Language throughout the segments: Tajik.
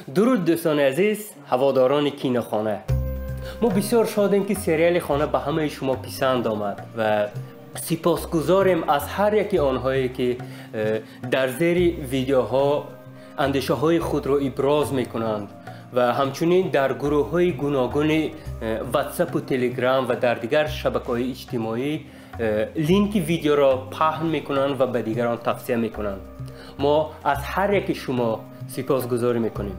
Дуруд, дӯстони азиз, ҳаводорони Кинохона. Мо бисёр шодем, ки сериали «Хона» ба ҳамаи шумо писанд омад ва сипосгузорем аз ҳар яке онҳое, ки дар зери видеоҳо андешаҳои худро иброз мекунанд ва ҳамчунин дар гурӯҳҳои гуногуни Ватсапу Телеграм ва дар дигар шабакаҳои иҷтимоӣ линки видеоро паҳн мекунанд ва ба дигарон тавсия мекунанд. Мо аз ҳар яки шумо сипосгузорӣ мекунем.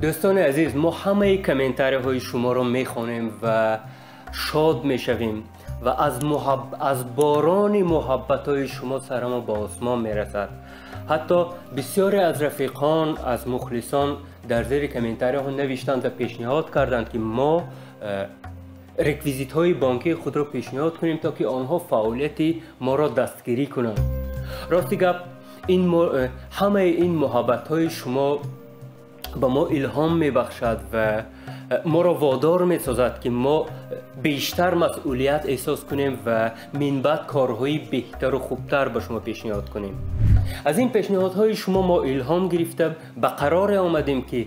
Дӯстони азиз, мо ҳамаи комментарияҳои шуморо мехонем ва шод мешавем ва аз борони муҳаббатҳои шумо сарамо ба осмон мерасад. Ҳатто бисёре аз рафиқон, аз мухлисон дар зери комментарияҳо навиштанд ва пешниҳод карданд, ки мо реквизитҳои бонкии худро пешниҳод кунем, то ки онҳо фаъолияти моро дастгирӣ кунанд. Рости гап, ҳамаи ин муҳаббатҳои шумо ба мо илҳом мебахшад ва моро водор месозад, ки мо бештар масъулият эҳсос кунем ва минбаъд корҳои беҳтару хубтар ба шумо пешниҳод кунем. Аз ин пешниҳодҳои шумо мо илҳом гирифта, ба қароре омадем, ки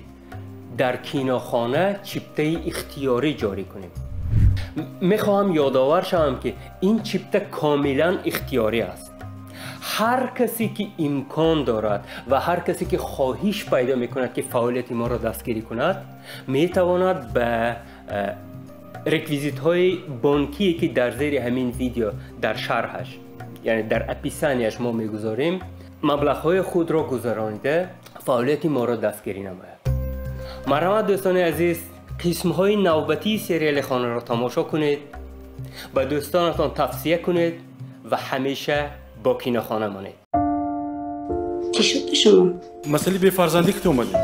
дар Кинохона чиптаи ихтиёрӣ ҷорӣ кунем. Мехоҳам ёдовар шавам, ки ин чипта комилан ихтиёрӣ аст. Ҳар касе ки имкон дорад ва ҳар касе ки хоҳиш пайдо мекунад, ки фаъолияти моро дастгирӣ кунад, метавонад ба реквизитҳои бонкие, ки дар зери ҳамин видео дар шарҳаш, яъне дар описанияш мо мегузорем, маблағҳои худро гузаронида, фаъолияти моро дастгирӣ намояд. Марҳамат, дӯстони азиз, қисмҳои навбатии сериали «Хонаро» тамошо кунед, ба дӯстонатон тавсия кунед ва ҳамеша бо Кинохона монед. Чӣ шуд ба шумо? Масъалаи бефарзандӣ ки омадем.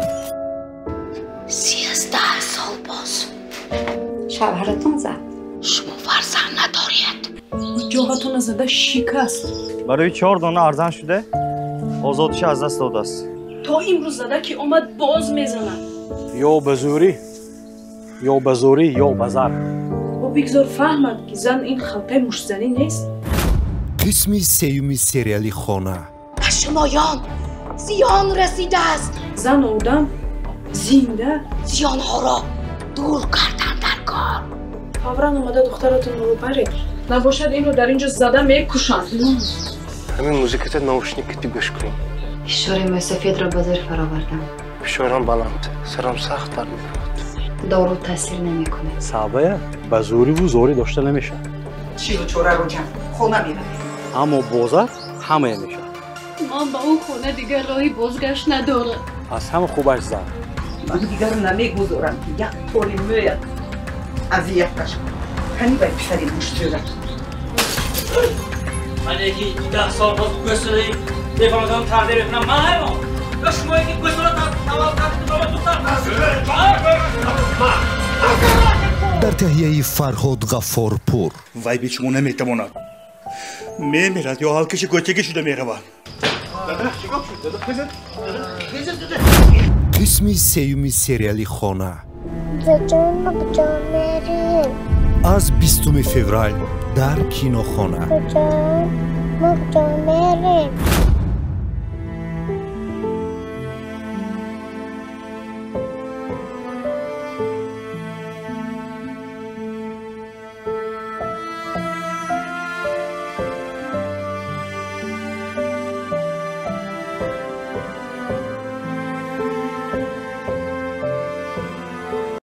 13 сол боз шавҳаратон зад. Шумо фарзанд надоред. Ҷоҳатона зада шикаст. Барои чор дона арзан шуда озодиша аз даст додааст. То имрӯз зада ки омад, боз мезанад. Ё ба зӯрӣ, ё ба зӯрӣ, ё ба зар. Ӯ бигзор фаҳмад, ки зан ин халтаи муштзанӣ нест. Қисми сеюми сериали «Хона». Ба шумоён зиён расидааст. Зан одам зинда. Зиёнҳоро дур кардан дар кор. Фавран омада духтаратонро баред, набошад инро дар ин ҷо зада мекушанд. Ҳамин музиката наушникати гӯш кун. Фишори мӯйсафедро ба зӯр фаровардам. Фишорам баланд, сарам сахт дард мекунад. Дору таъсир намекунад. Сабая ба зӯриву зорӣ дошта намешавад. Чилу чораро ҷамъ, хона меравем. Аммо бозар ҳамая мешавад. Ман ба он хона дигар роҳи бозгашт надорам. Аз ҳама хубаш зан. Ман дигар намегузорам, ки як тори мӯят азият кашад. Кани вай писари муштзӯра? Ман яки 10 сол боз гӯсолаи бефарзанд тарбия мекунам. Ман ҳайвон ё шумое, ки гӯсола таваллуд кардед, баба духтар? Дар таҳияи Фарҳод Ғаффорпур. Вай бе шумо наметавонад, мемирад ё ҳалкаши кӯчагӣ шуда меравад. Қисми сеюми сериали «Хона» Дадаҷон, мо куҷо мерем? Аз 20 феврал дар Кинохона. Дадаҷон, мо куҷо мерем?